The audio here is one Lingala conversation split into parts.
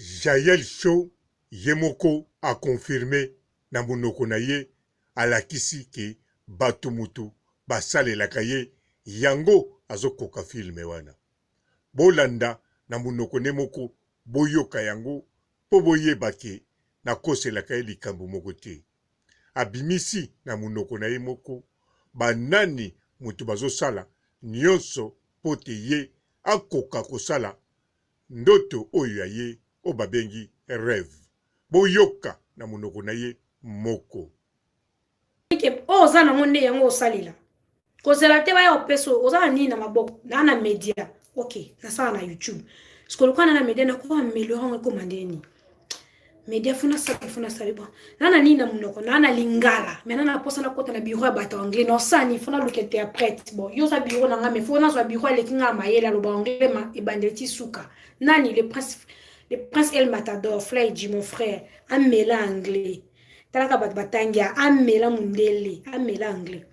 Jael show ye moko a confirme na munoko na ye alakisi ke batu mutu basalelaka ye yango azo koka film wana. Bolanda na munoko ne moko boyoka yango po boyeba ke nakoselaka ye likambu moko te. Abimisi na munoko na ye moko ba nani mutu bazosala nionso po te ye akoka kosala ndoto oyo ya ye oyo babengi reve. Boyoka na monoko na ye moko. Oyo oza nango nde yango osalela. Kozela te baya kopesa oza na nini na maboko naa na media ok nasala na youtube sikoyo lokola na na media nakoka ameliore yango ekoma nde nini media fo nasala fo nasala bon naa na nini na monoko naa na lingala mai naa na mposa nakota na bureau ya bato anglais naosala nini fo naluka interprète bon yo oza bureau na ngai mai fo nazwa bureau aleki ngai mayele aloba anglais ma ebandeli ti suka nani le prince le prince el matador flyg mon frère amela anglais talaka bato batangi amela mundele amela anglais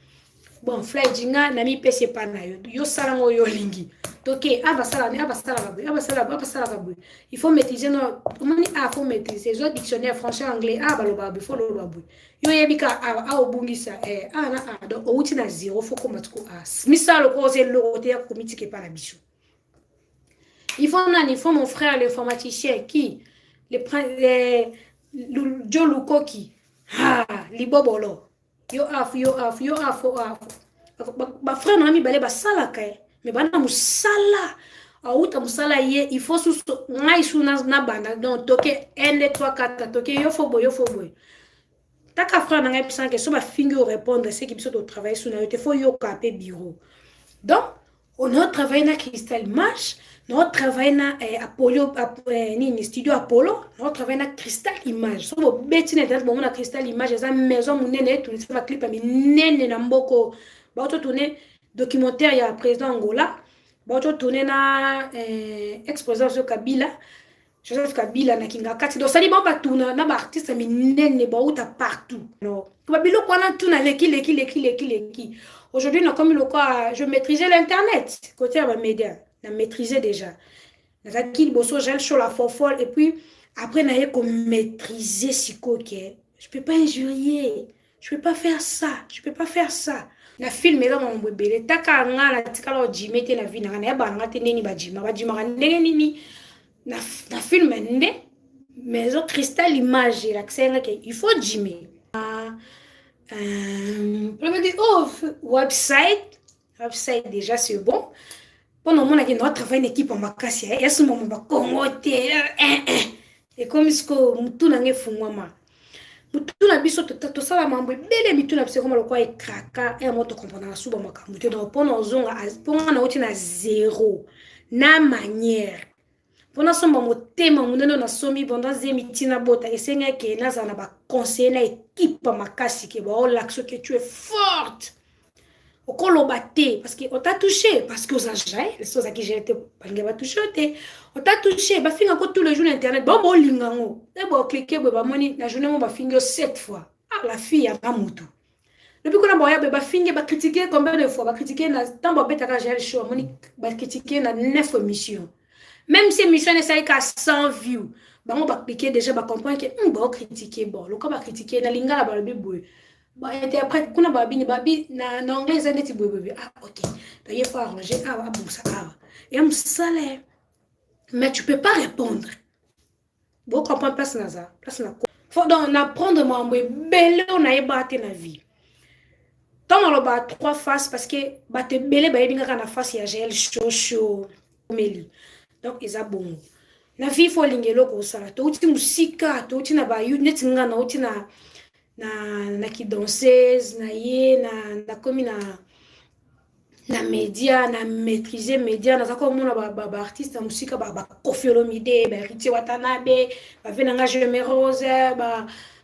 bon fly nga na mipesi epa na yo yo sala ngo yo olingi toke a basala a basalaka boye a basalaka boye a basalaka boye il faut maîtriser no omoni a faut maîtriser zwa dictionnaire français anglais a balobaka boye faut loba boye yo oyebi ka a a obungisa eh, a na a donc owuti na zéro faut koma tiko a misala lokola oza eloko te ya komitika epa na biso. Il faut nani, il faut mon frère l'informaticien qui le prince Joe Lukoki ha libobolo yo afu yo afu yo afu afu bafrère na nga mibale basalaka ye me bana mosala awuta mosala ye il faut susu ngai su nabanda donc toke 1 2 3 4 toke yo fo boye yo fo boye taka frère na ngai bisanga ke so bafingi yo répondre seki biso totravaille su na yo te fo yoka mpe bureau donc on a travaillé na Crystal Image, on a travaillé na eh, Apollo ap, eh, nini studio Apollo, on a travaillé na Crystal Image. So bo beti na internet bomona Crystal Image eza maison munene tourner ba clip ya minene na mboko. Ba auto tourner documentaire ya président Angola, ba auto tourner na eh, ex président Kabila. Joseph Kabila na Kingakati donc sali bango batuna na ba artiste minene bauta partout no ba biloko wana tuna leki leki leki leki leki aujourd'hui nakomi lokola je maîtrisais l'internet côté ya ba média na maîtrisais déjà nazalaki liboso gel chaud la fofole et puis après naye ko maîtriser sikoyo ke je peux pas injurier. Je peux pas faire ça, je peux pas faire ça. Na film eza makambo ebele taka nga natikala ojime te na vie nanga nayebaka nanga te ndenge bajima bajimaka ndenge nini na, na film nde mais ezo cristal image elakisa nga ke il faut jime uh, euh, oh, website website déjà c'est bon mpo na omonaki na travaille na équipe ya makasi ya sumama bakongo te eh, eh. Ekomi sikoyo mutu na nga efungwama. Mutu na biso tosala mambo ebele mitu na biso ekoma lokola ekraka ya moto comprendre na suba makambo te. Donc mpo na ozonga mpo nga nauti na zero na manière mpo nasomba motema monene oyo nasombi banda zemi ntina bota esengaki ke nazala na baconseiller na ekipe makasi ke baolakisa ke tu es forte okoloba te parce que ota touché parce que oza jael so ozalaki jael te balingi batouche yo te ota touché bafinga ko tous les jours na internet bango bolinga yango e boklike boye bamoni na journée mo bafingi yo 7 fois ah la fille aza motu lobi kuna boya boye bafingi bakritike combien de fois bakritike na ntango babetaka jael show amoni bakritike na 9 émission même si émission esali ka 100 view bango baklike déjà bacomprendre ke hmm, baokritike bon lokola bakritike na lingala balobi boye Ba interprète kuna ba bini ba bi na, na anglais eza neti boye boye ah ok donc ye faut arranger awa abongisa awa ya mosala mais tu peux pas répondre bo comprendre place naza place na faut donc na prendre mambo ebele oyo nayebaka te na vie ntango naloba trois faces parce que bato ebele bayebi nga kaka na face ya gel shosho meli donc eza bongo na vie fo olinga eloko osala touti mosika touti na ba neti nga nauti na na na kidanseuse na ye na nakomi na na media na maîtriser media naza komona baartiste ba, ba ya mosika bakofi ba olomide baheritier watanabe bave na nga jeme rose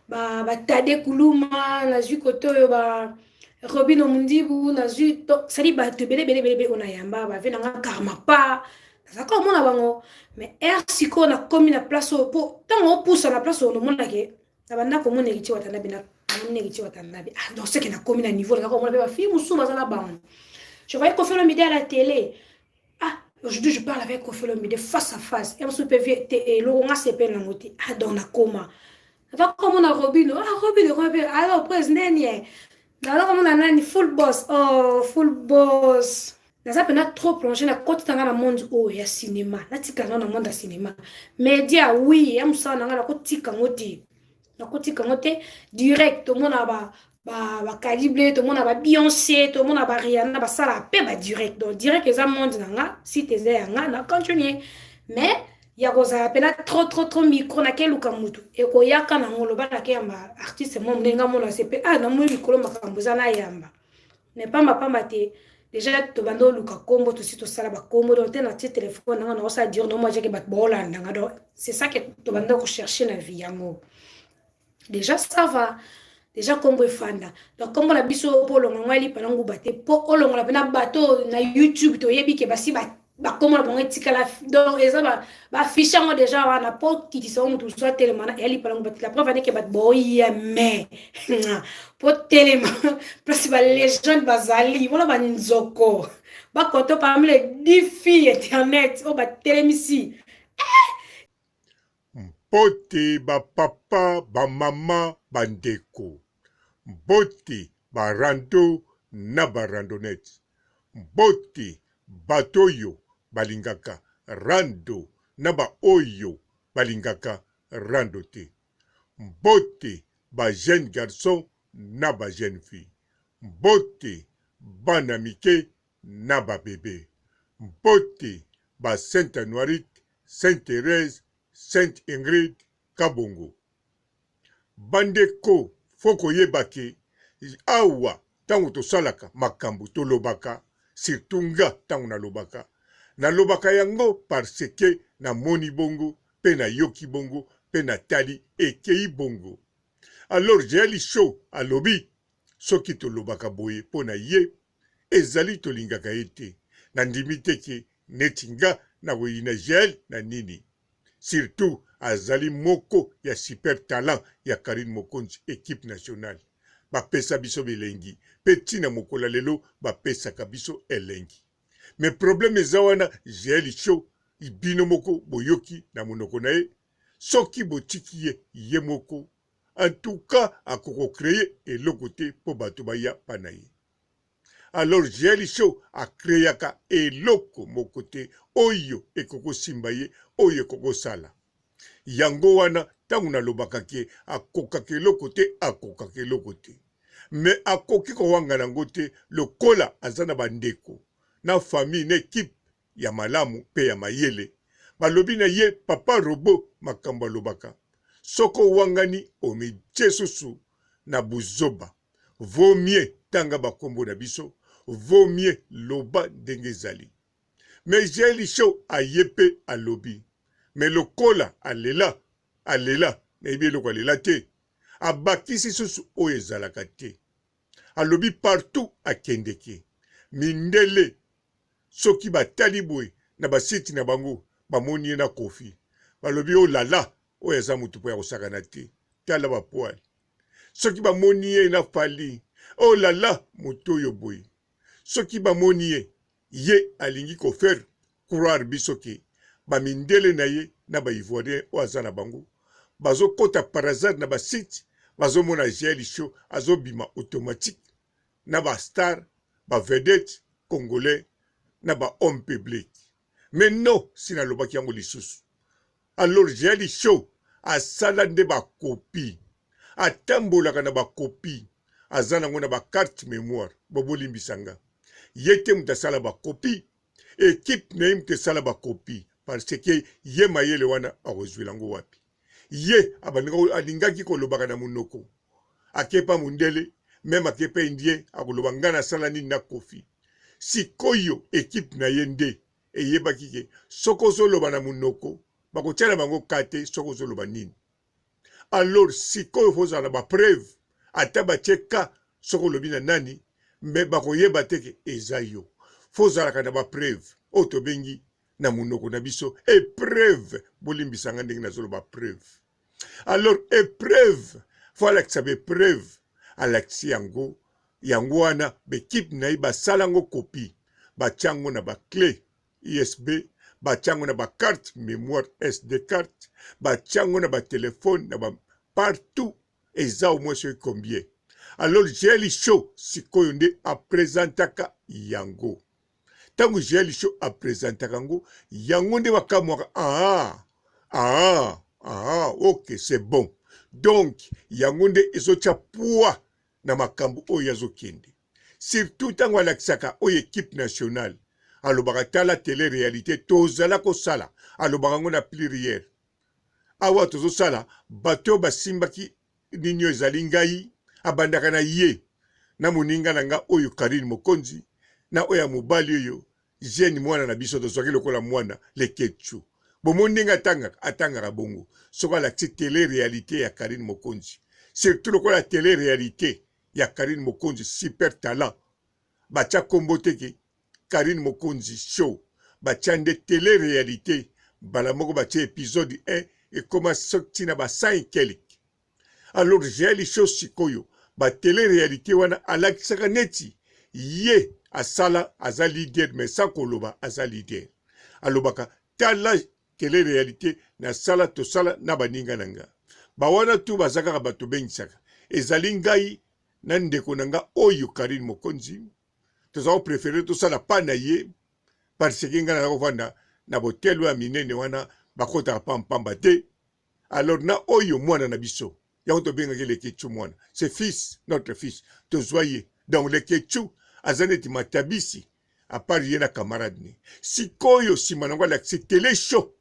batade ba, ba kuluma nazwi kote oyo ba robino mundibu nazwi sali bato ebele ebele ebele ebele oyo nayamba bave na nga karmapa naza komona bango mais aire sikoyo nakomi na place oyo mpo ntango opusa na place oyo nomonake Na banda komona Heritier Watanabe na namoni Heritier Watanabe ah donc ce que nakomi na niveau naza komona pe ba fille mosusu baza na bango. Je voyais Koffi Olomide à la télé. Ah, Aujourd'hui, je parle avec Koffi Olomide face à face. Ya mosusu mpe vie te eloko nga sepeli nango te. Ah donc nakoma. Naza komona Robino. Ah Robino koma mpe alors pres ndeni ye. Naza komona nani full boss. Oh full boss. Naza mpena trop plongé na kotita nga na monde oyo ya cinéma. Natika nga na monde ya cinéma. Media oui, ya mosala na nga nakotika ngo te. Nakotika ngo te direct tomona ba ba ba calibre tomona ba Beyoncé tomona ba Rihanna basala pe ba direct donc direct eza monde na nga site eza ya nga na continuer mais ya kozala mpena trop trop trop micro nakeluka mutu ekoyaka nango loba nakeyamba artiste mwa monene nga mona sepe ah namoni likolo makambo eza nayamba mais pamba pamba te deja tobanda oluka kombo tosi tosala bakombo donc te natie telefone nanga naosala dire no mwa jake bato baolanda nga donc c'est ça que tobanda kocherche na vie yango Dejà ça va. Dejà kombo efanda. Donc kombo na biso po olongola ngo elipa na nguba te. Po olongola pena bato na YouTube toyebi ke basi ba bakombo na bango etikala donc eza ba bafiche yango deja wana po kitisa ngo moto mosusu atelema na elipa na nguba te. La preuve aneke bato boya mais po telema place ba legende bazali wana banzoko bakoto parmi les 10 filles internet oyo batelemisi Mbote ba papa, ba mama, ba ndeko. Mbote ba rando na ba randonnettes. Mbote bato oyo balingaka rando na ba oyo balingaka rando te. Mbote ba jeunes garçons na ba jeunes filles. Mbote bana mike na ba bebe. Mbote ba Saint Anuarite, Saint Therèse, Sainte Ingrid Kabongo. Bandeko faut koyeba ke awa tango tosalaka makambo tolobaka surtout nga tango nalobaka, nalobaka yango parce que namoni bongo pe nayoki bongo pe natali ekeyi bongo. Alors Jael Show alobi soki tolobaka boye po na ye ezali tolingaka ye te nandimi te ke neti nga nakoyina jael na nini surtout azali moko ya super talent ya carine mokonzi equipe nationale bapesa biso bilengi pe ti na mokolo ya lelo bapesaka biso elengi mais problème eza wana jael show bino moko boyoki na monoko na ye soki botiki ye ye moko En tout cas ako ko creer eloko te po bato baya pa na ye. Alors Jael Show a creaka eloko moko te oyo ekoko simba ye, oyo ekoko sala. Yango wana tango nalobaka ke akokaka eloko te, akokaka eloko te. Mais akoki kowangana yango te lokola aza na ba ndeko na famille na equipe ya malamu pe ya mayele balobi na ye papa robot makambo alobaka soki owangani omitie susu na buzoba vaut mieux tanga ba kombo na biso vaut mieux loba ndenge ezali mais jael show aye pe alobi mais lokola alela alela nayebi eloko alela te abakisi susu oyo ezalaka te alobi partout akendeke mindele soki batali boye na ba site na bango bamoni ye na Koffi balobi oh lala oyo aza mutu po ya kosakana te tala ba poil soki bamoni ye na Fally oh lala moto oyo boye soki bamoni ye ye alingi ko faire croire biso ke ba mindele na ye na ba ivoirien oyo aza na bango bazokota par hasard na ba site bazomona Jael show azobima automatique na ba star ba vedette congolais na ba homme public mais non si nalobaki yango lisusu alors Jael show asala nde ba copie atambolaka na ba copie aza nango na ba carte memoire bobolimbisa nga ye te moto asala ba copie equipe na ye moto esala ba copie parce que ye mayele wana akozwela yango wapi ye alingaki kolobaka na monoko akepa mundele meme akepa indien akoloba ngai nasala nini na kofi sikoyo ekipe na ye nde eyebaki ke soki ozoloba na monoko bakotia na bango ka te soki ozoloba nini alors sikoyo fozala na bapreuve ata batie ka soki olobi na nani me bakoyeba te ke eza yo fozalaka na bapreuve oyo tobengi na monoko na biso epreuve bolimbisa nga ndenge nazoloba preuve alors epreuve fo alakisa baepreuve alakisi yango yango wana baekipe na ye basala yango kopi batya yango na bacle. USB, batia yango na ba carte memoire SD carte, batia yango na ba telephone na ba partout eza au moins soki combien. Alors Jael Show sikoyo nde a presentaka yango. Tango Jael Show a presentaka yango, yango nde bakamwaka ah ah ah ok c'est bon. Donc yango nde ezotia poids na makambo oyo azo kende. Surtout tango alakisaka oyo equipe nationale alobaka tala tele realite tozala kosala alobaka yango na pluriel awa tozosala bato oyo basimbaki nini oyo ezali ngai abandaka na ye na moninga na nga oyo Carine Mokonzi na oyo ya mobali oyo jeune mwana na biso tozwaki lokola mwana Leketchou bomoni ndenge atangaka atangaka bongo soki alakisi tele realite ya Carine Mokonzi surtout lokola tele realite ya Carine Mokonzi super talent batia kombo te ke Carine Mokonzi show batia nde tele realite mbala moko batie episode 1 ekoma soki ti na ba 100 et quelque alors Jael show sikoyo ba tele realite wana alakisaka neti ye asala aza leader mais sans koloba aza leader alobaka tala tele realite nasala tosala na baninga na nga ba wana tu baza kaka bato bengisaka ezali ngai na ndeko na nga oyo Carine Mokonzi toza ko prefere tosala pa na ye parce que ngai naza kovanda na botel oyo ya minene wana bakotaka pampamba te alors na oyo mwana na biso yango tobengaki leketchou mwana c'est fils notre fils tozwa ye donc leketchou aza neti matabisi apart ye na camarade ne sikoyo nsima nango alakisi tele show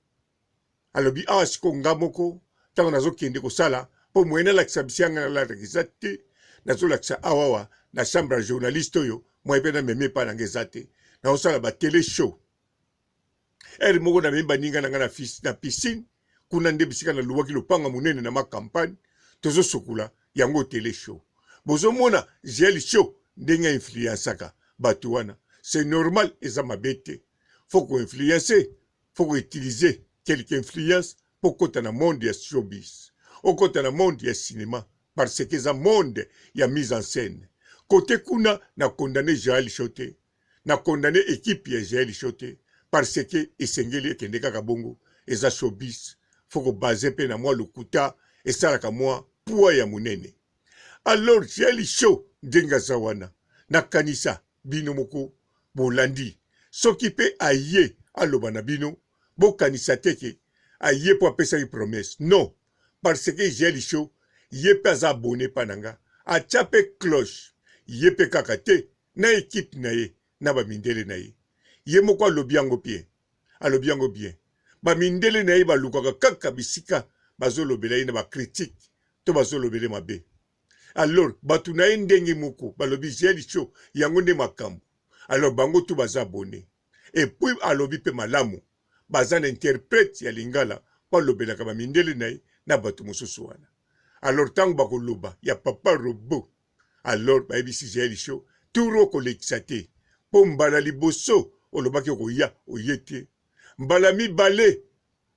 alobi awa sikoyo nga moko ntango nazokende kosala mpo moye nalakisa bisi yanga nalataka eza te nazolakisa awawa na chambre ya journaliste oyo moye mpe namemi epai nanga eza te nazosala batele show Heure moko namemi baninga na nga na piscine kuna nde bisika naluwaki lopanga monene na ma campagne tozosukola yango tele show bozomona gel show ndenge influençaka bato wana c'est normal eza mabe te faut ko influencer faut ko utiliser quelque influence mpo okota na monde ya showbiz okota na monde ya cinema parce que eza monde ya mise en scène kote kuna na condamne jael show te Na condamne equipe ya Jael show te parce que esengeli ekende kaka bongo eza showbiz faut ko base pe na mwa lokuta esalaka mwa poids ya munene alors Jael show ndenge aza wana nakanisa bino moko bolandi soki pe aye aloba na bino bokanisa te ke aye po apesaki promesse non parce que Jael show ye pe aza abonne epa na nga atia pe cloche ye pe kaka te na equipe na ye na ba mindele na ye ye moko alobi yango bien alobi yango bien ba mindele na ye balukaka kaka bisika bazolobela ye na ba critique to bazolobele mabe alors bato na ye ndenge moko balobi gel show yango nde makambo alors bango tu baza abonne et puis alobi pe malamu baza na interprète ya lingala po alobelaka ba mindele na ye na bato mosusu wana alors ntango bakoloba ya papa robot Alors bayebisi Jael Show tour oyo kolekisa te po mbala liboso olobaki okoya oye te, mbala mibale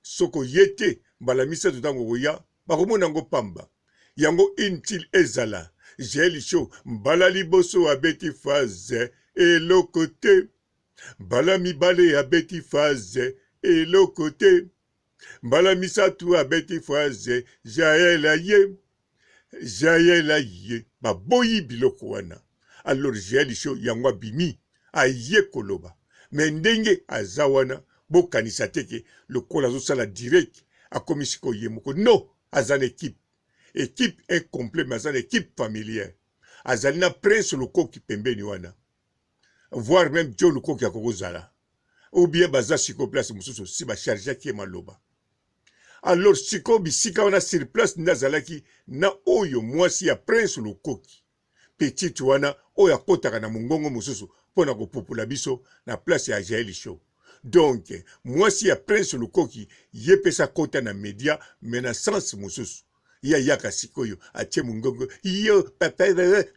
soki oye te, mbala misato ntango okoya bakomona yango pamba. Yango inutile ezala Jael Show mbala liboso abeti phase eloko te, mbala mibale abeti phase eloko te, mbala misato abeti phrase jael aye jael aye baboyi biloko wana alors jael show yango abimi aye koloba me ndenge aza wana bokanisa te ke lokola azosala direct akomi sikoyo ye moko no aza na equipe equipe incomplet me aza na equipe familière azali na prince lukoki pembeni wana voire meme jo lukoki akokozala ou bien baza sikoyo place mosusu si ba chargeaki ye maloba alors sikoyo bisika wana sur place nde azalaki na oyo mwasi ya prince lukoki petite wana oyo akotaka na mongongo mosusu mpo na kopupula biso na place ya jael show donc mwasi ya prince lukoki ye pesa akota na media me na sens mosusu ye ayaka sikoyo atie mongongo yo papa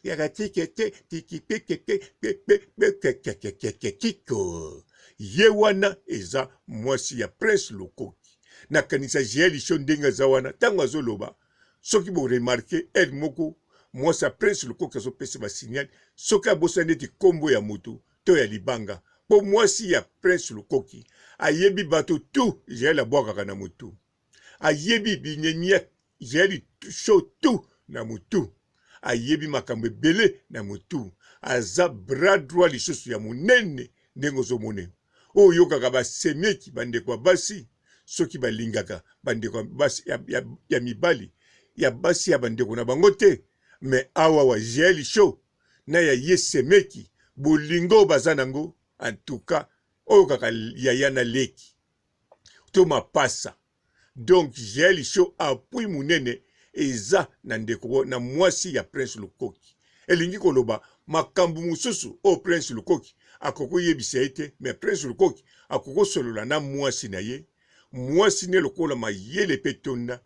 yaka tikete tikipekekekekekekekekekiko ye wana eza mwasi ya prince lokoki nakanisa jael show ndenge aza wana ntango azoloba soki boremarke heure moko mwasi ya prince lokoki azopesa basignal soki abosani neti nkombo ya motu to ya libanga. Po mwasi ya Prince Lukoki ayebi bato tout Jael abwakaka na mutu. Ayebi binemi ya Jael show tout na mutu. Ayebi makambo ebele na mutu. Aza bras droit lisusu ya munene ndenge ozomona. Oyo oyokaka ba semeki ba ndeko ya basi soki balingaka ba ndeko ya basi ya, ya, ya mibali ya basi ya bandeko na bango te mais awa wa Jael show na ya ye semeki bolingo oyo baza nango en tout cas oyo kaka yaya na leki to mapasa donc Jael show appui munene eza na ndeko na mwasi ya Prince Lukoki elingi koloba makambo mosusu oyo Prince Lukoki akoki koyebisa ye te mais Prince Lukoki akoki kosolola na mwasi na ye mwasi ne lokola mayele pe tonda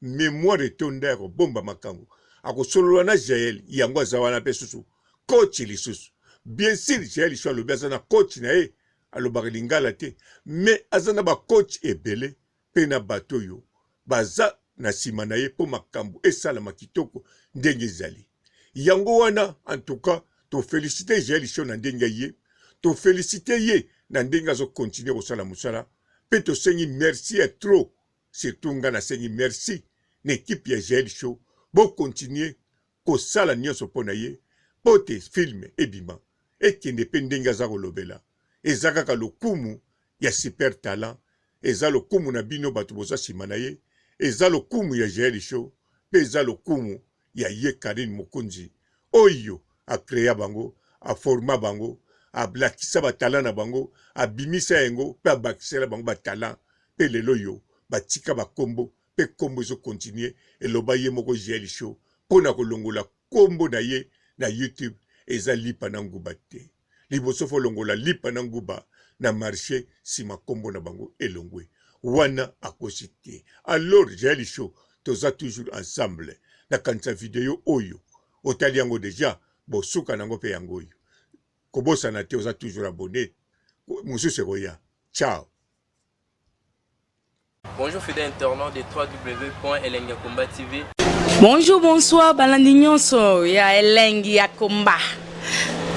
memoire etonda ya kobomba makambo akosolola na Jael yango aza wana pe susu coach lisusu bien sur Jael lisusu alobi aza na coach na ye alobaka lingala te mais aza na ba coach ebele pe na bato oyo baza na sima na ye po makambo esalama kitoko ndenge ezali yango wana en tout cas to felicite Jael show na ndenge ye to felicite ye na ndenge azo continuer kosala mosala pe tosengi merci ya trop Surtout nga nasengi merci na equipe ya Jael show bo continuer kosala nionso po na ye po te film ebima ekende pe ndenge aza kolobela eza kaka lokumu ya super talent eza lokumu na bino batu boza sima na ye eza lokumu ya Jael show pe eza lokumu ya ye Carine Mokonzi oyo a crea bango a forma bango alakisa ba talent na bango abimisa yango pe abakisela bango ba talent pe lelo oyo batika ba kombo pe kombo ezo continuer eloba ye moko Jael show pona kolongola kombo na ye na YouTube eza lipa na nguba te liboso fo longola lipa na nguba na marche sima kombo na bango elongwe wana akosi te alors Jael show toza toujours ensemble nakanisa video oyo otali yango deja bosuka nango pe yango oyo kobosana te oza toujours abonne mosusu ekoya ciao. Bonjour fidèle internaute de www.elengiyakomba TV. Bonjour, bonsoir, balandi nyonso ya elengi ya komba.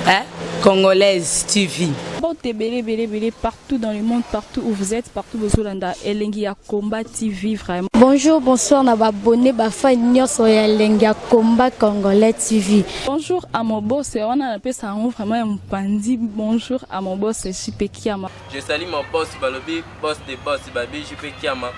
Hein? Congolaise TV. Mbote ebele ebele ebele partout dans le monde, partout où vous êtes, partout bozolanda elengi ya combat TV vraiment. Bonjour, bonsoir na ba abonné ba fan nyonso ya elengi ya combat congolais TV. Bonjour à mon boss, wana napesa yango vraiment ya mopanzi. Bonjour à mon boss JP Kiama. Je salue mon boss balobi boss de boss babi JP Kiama.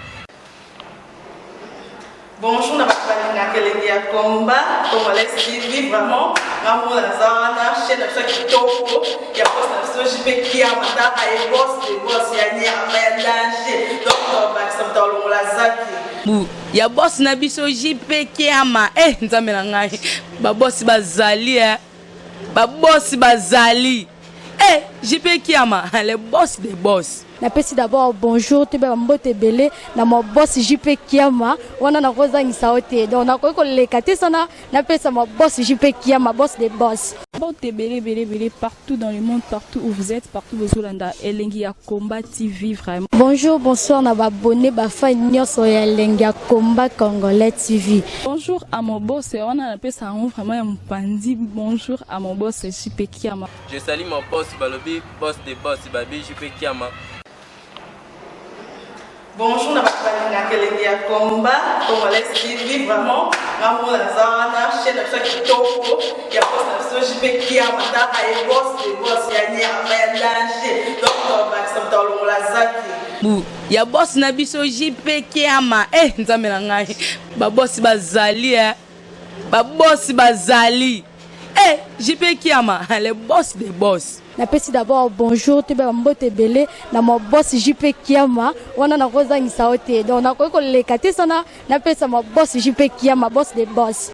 Bonjour na bato balingaka elengi ya combat congolais TV vraiment nga moko naza wana chaîne na biso ya kitoko ya boss na biso JP Kiama tala ye boss de boss ya nyama ya danger donc tobakisa moto alongola zaki Bu ya boss na biso JP Kiama eh nzambe na ngai ba boss bazali eh ba boss bazali eh JP Kiama le boss des boss. Napesi d'abord bonjour toyeba ba mbote ebele na ma boss JP Kiama wana nakozangisa yo te donc nakoki koleka te sana napesa ma boss JP Kiama boss de boss. Mbote ebele ebele ebele partout dans le monde partout où vous êtes partout bozolanda elengi ya combat TV vraiment. Bonjour bonsoir na ba abonne ba fan nionso ya elengi ya combat congolais TV. Bonjour à mon boss wana napesa yango vraiment ya mopanzi bonjour à mon boss JP Kiama. Je salue mon boss balobi boss de boss babi JP Kiama. Bonjour na bato balingaka elengi ya combat congolais TV vraiment nga moko naza wana chaîne na biso ya kitoko ya boss na biso JP Kiama tala ye boss de boss ya nyama ya danger donc tobakisa moto alongola zaki Bu ya boss na biso JP Kiama eh nzambe na ngai ba boss bazali eh ba boss bazali eh JP Kiama le boss des boss. Napesi d'abord bonjour toyeba ba mbote ebele na ma boss JP Kiama wana nakozangisa yo te donc nakoki koleka te sana napesa ma boss JP Kiama boss de boss.